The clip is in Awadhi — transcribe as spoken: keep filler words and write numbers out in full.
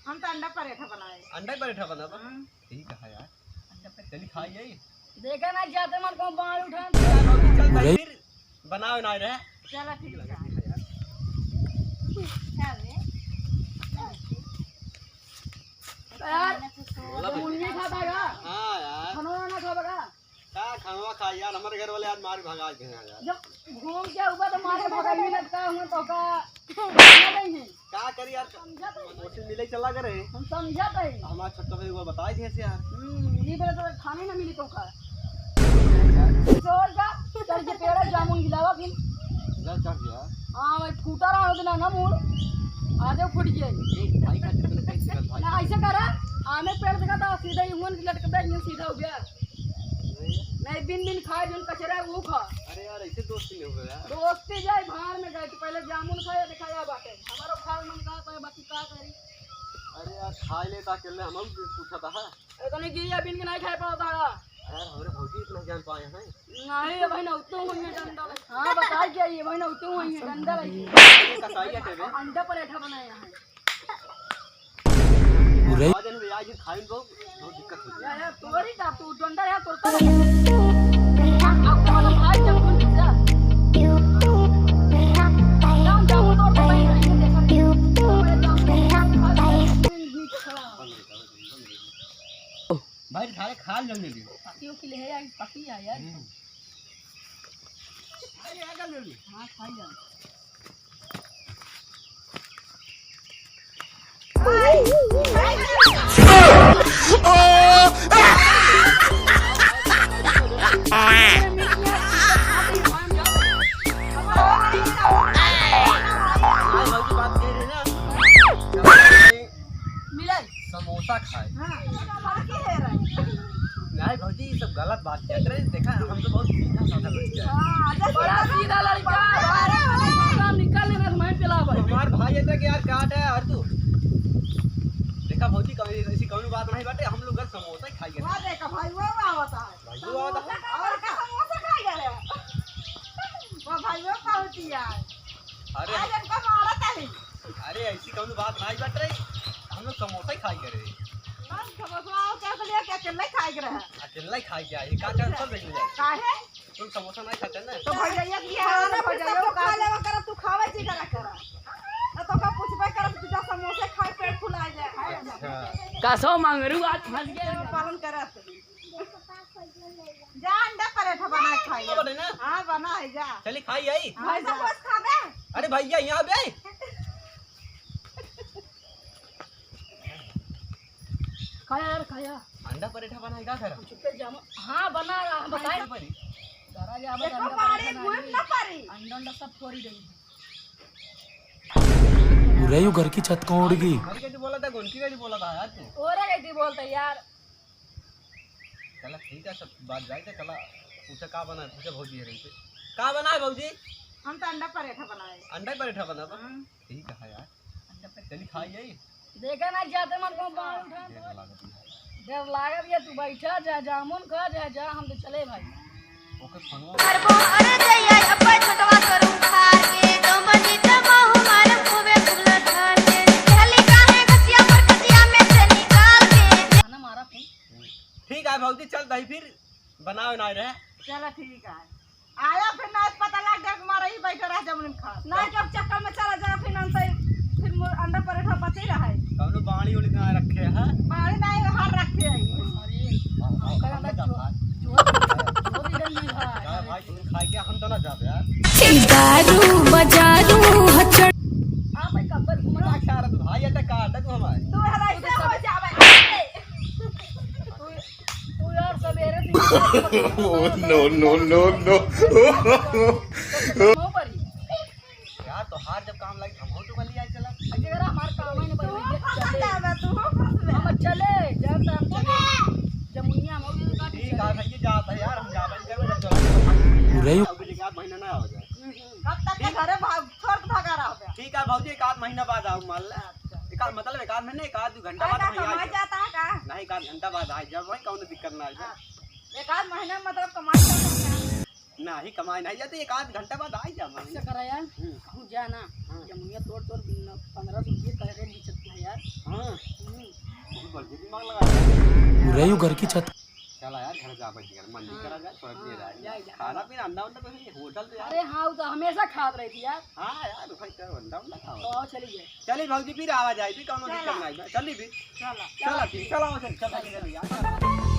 हम तो अंडा पराठा बनाए। अंडा पराठा बनाबा? हाँ। ठीक है यार। अंडा पराठा। चली खाई जाई। देखा ना, जाते मन को बाल उठा। चल भाई, फिर बनावे ना रहे। चला ठीक है। चल रे। यार, बोला भाई। मुन्नी खाता का? हाँ यार। खाना वाना खाबा का? का खानवा खाई यार, हमारे घर वाले आज मार भगा गए हैं यार। जब घूम के ऊपर तो मार के भगाई लगता हूँ तो का? नहीं है। का करी यार, समझा तो नहीं। उसे मिले चला करे। हम समझा तो नहीं। हमारा छोटका भाई वो बताए थे ऐसे यार। हम्म, ये बोले तो खाने ना मिली तो का? चल जा, चढ़ के पेड़ जामुन गिलावा फिर। जा चढ़ गया। हाँ भाई, फूटा रहा होता ना, ना मूड़। आधे फूट गया। ए, भाई का चक्कर में कैसे कर भाई? ना ऐसे करा, आमे पेड़ देखा था, सीधा ही हुन लटकता है, यूं सीधा हो गया। नहीं, बिन बिन खाए, जोन कचरा है, वो खा। अरे यार, ऐसे दोस्ती नहीं होगा यार। दोस्ती जाए भाड़ में गए, तो पहले जामुन खाया, दिखाया बाटे। हमारा खाए मन कहा था, बाकी का करी? अरे यार, खाए ले ता अकेले, हम भी पूछा था। अरे तने गिरिया बिन के नहीं खाए पाओ था। यार, हमरे भौजी इतना ज्ञान पाए हैं। नहीं, ये भाई ना उतने हुई है डंडा। हाँ, बताई क्या ये भाई ना उतने हुई है डंडा लगी। ये कसाई क्या कहबे? अंडा पराठा बनाया है। उरे। आज हम आज खाइन बहुत, बहुत दिक्कत हो गई। यार, यार, तोरी का तू डंडा है, तोरता है। अब तो हम आज जब तुम जा। जाओ, जाओ, तोड़ दो भाई, ये देखो। भाई, खा ले, खा ले जल्दी। पकी उकी ले है यार, पकी है यार। हम्म। अरे, आ जल्दी, जल्दी। हाँ, खाई जा। आज भौजी बात कह रहे ना। मिले। समोसा खाए। हाँ, खा के है रहे। नहीं भौजी, ये सब गलत बात है। अरे देखा, हम तो बहुत सीधा साधा लड़का है। हाँ, जैसे बड़ा सीधा लड़का है। अरे, अरे, अरे, निकाल लेना, मैं पिला भाई। हमार भाई है कि यार काट है, और तू देखा भौजी, कभी ऐसी कौनो बात नहीं बाटे, हम लोग घर समोसा ही खाएंगे। हाँ, देखा भाई, वो आवता है। भाई, वो आवता है। समोसा खा, और का समोसा खाएगा रे? वो भाई, वो का होती है? अरे। आज इनका मारा था ही। अरे, ऐसी कौनो बात नहीं बट रही, हम लोग समोसा ही खाई करे। हम समोसा आओ क्या बोलिए, क्या अकेले खाई करे? अकेले खाई क्या? ये का अच्छा। टेंशन लेके जाए? काहे? तुम समोसा नहीं खाते ना? तो भैया ये क्या है? तो भैया का खा लेवा कर, तू खावे जी करा कर। ना तो का पूछबे कर, तू जा समोसे खाए, पेट फुला जाए। अच्छा। कसो मंगरू आज फंस गया। पालन करा तू। जा अंडा पराठा बना के खाई। बने ना? हाँ, बना है, जा। चली खाई आई। हाँ, भाई जा। साहब, बस खा बे। अरे भैया, यहाँ बे। खाया यार, खाया। अंडा पराठा बना है का घर? चुपे जामा। हाँ, बना रहा, बताए। अंडा परी। घरा जा, बस देखो, अंडा पराठा पारी, ना भूख है। ना पारी। अंडा, अंडा सब फोड़ी देंगे। उरे, यू घर की छत कौन उड़ गई? घर के जी बोला था, गोनकी का जी बोला था यार तू। ओरे के जी बोलता यार। चला ठीक है, सब बात जाए तो चला पूछा का बना है, पूछा भौजी है रही से। का बना है भौजी? हम तो अंडा पराठा बनाए। अंडा पराठा बना बा? हाँ। ठीक है यार। अंडा पराठा। चली खाई जाई। देखा ना जाते मन को बाल उठा। देर लागत है। देर लागत है, तू बैठा जा, जामुन खा जा, जा, हम तो चले भाई। ओके, फोनवा। करबो, अरे जइया, अब्बे छोटवा करू खार के, तो बनी त महू मारम खूबे फुगला ठार के। कहली काहे गछिया पर कचिया में से निकाल के। खाना मारा फोन। ठीक है भौजी, चल दही फिर बनावे ना रहे। चला ठीक है। आया फिर ना पता लग गया कि मारा ही बैठा रहा जमीन खा। ना जब चक्कर में चला जा फिर अंडा, फिर मु-, अंडा पराठा बचे रहा है। कौनो बाड़ी उड़ी ना रखे है। बाड़ी ना है, हार रखे है। अरे, हम, हम, हम ना जाता है। जो, जो, जो भी गंदी है। यार भाई, तुम खाई क्या? हम तो ना जाते यार। दारू बजारू हचड़। आप भाई कब्बल घुमा। क्या खा रहा तू भाई? अटक का अटक हमारे। तू हमारे से हो जावे। तू, तू यार सवेरे से No, no, no, no। हो परी। यार, तोहार जब काम लागी, हम हो तो कल ही आए चला। अरे, अगर हमार काम है ना, भाई, तू भैया, कहाँ चले। जावे, तू फंस गए। हम चले, जाता हम चले। जमुनिया हम हो, ये काटी ठीक है, चले। भैया, जाता है यार, हम जावे, चले, चले। उरे। अब एक आध महीना ना आ जाए। हम्म, हम्म। कब तक के घरे भाग, छोड़ के भागा रहा बे? ठीक है भौजी, एक आध महीना बाद आओ, मान ले। अच्छा। एक आध, मतलब, एक आध महीने, एक आध दो घंटा बाद का हम यहाँ आ कमाई जाए। जाता है का? नहीं, एक आध घंटा बाद आ जाए, वही कौनो दिक्कत ना आए। हाँ। एक आध महीना, मतलब, कमाई जाता है का? नहीं, कमाई नहीं जाती, एक आध घंटा बाद आ जाए, मान ले। ऐसा करा यार, हम्म। कहूँ जा ना, हाँ। जमुनिया तोड़, तोड़, पन्द्रह सौ रुपये का रेट बेचत है यार। हाँ। मुरई घर की छत। चला यार, घर जा, बैठ के मंडी करा जाए, थोड़ा देर आए। हाँ, जा, जा। खाना पीना, अंडा उंडा तो नहीं, होटल तो यार। अरे हाँ, वो तो हमेशा खात रही थी यार। हाँ यार, भाई, क्या अंडा उंडा खाओ। तो आओ, चली जाए। चली भौजी, फिर आवा जाए, फिर कौनो दिक्कत नहीं है। चली फिर। चला। चला, ठीक, चला, चल, चल, चल, चल, यार।